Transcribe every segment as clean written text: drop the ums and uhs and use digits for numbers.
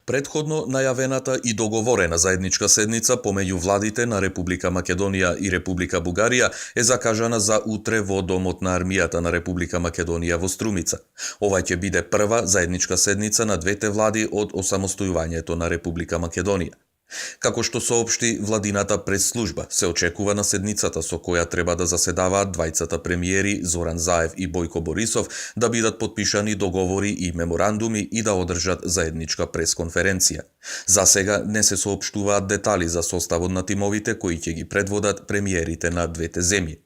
Предходно најавената и договорена заедничка седница помеѓу владите на Република Македонија и Република Бугарија е закажана за утре во Домот на армијата на Република Македонија во Струмица. Ова ќе биде прва заедничка седница на двете влади од осамостојувањето на Република Македонија. Како што соопшти владината прес-служба, се очекува на седницата со која треба да заседаваат двајцата премиери Зоран Заев и Бојко Борисов да бидат подпишани договори и меморандуми и да одржат заедничка пресконференција. За сега не се соопштуваат детали за составот на тимовите кои ќе ги предводат премиерите на двете земји.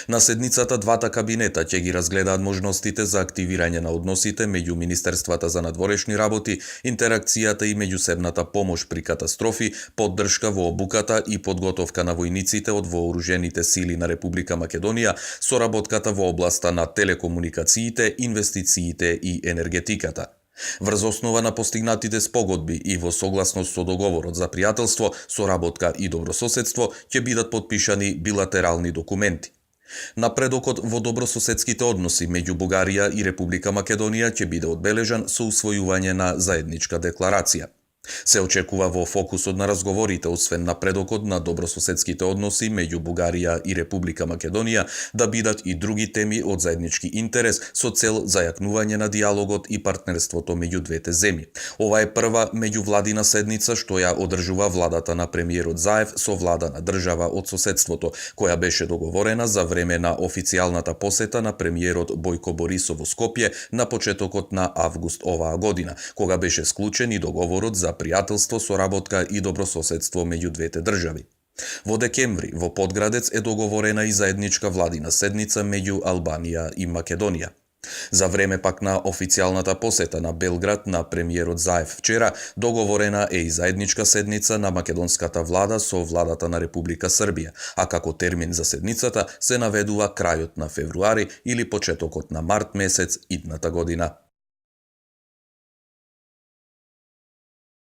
На седницата двата кабинета ќе ги разгледаат можностите за активирање на односите меѓу Министерствата за надворешни работи, интеракцијата и меѓусебната помош при катастрофи, поддршка во обуката и подготовка на војниците од вооружените сили на Република Македонија, соработката во областа на телекомуникациите, инвестициите и енергетиката. Врз основа на постигнатите спогодби и во согласност со договорот за пријателство, соработка и добрососедство ќе бидат подпишани билатерални документи. Напредокот во добрососедските односи меѓу Бугарија и Република Македонија ќе биде одбележан со усвојување на заедничка декларација. Се очекува во фокусот на разговорите, освен напредокот на добрососедските односи меѓу Бугарија и Република Македонија, да бидат и други теми од заеднички интерес со цел зајакнување на диалогот и партнерството меѓу двете земји. Ова е прва меѓувладина седница што ја одржува владата на премиерот Заев со влада на држава од соседството, која беше договорена за време на официјалната посета на премиерот Бојко Борисов во Скопје на почетокот на август оваа година, кога беше склучен и договорот за пријателство, соработка и добрососедство меѓу двете држави. Во декември во Подградец е договорена и заедничка владина седница меѓу Албанија и Македонија. За време пак на официјалната посета на Белград на премиерот Заев вчера, договорена е и заедничка седница на македонската влада со владата на Република Србија, а како термин за седницата се наведува крајот на февруари или почетокот на март месец идната година.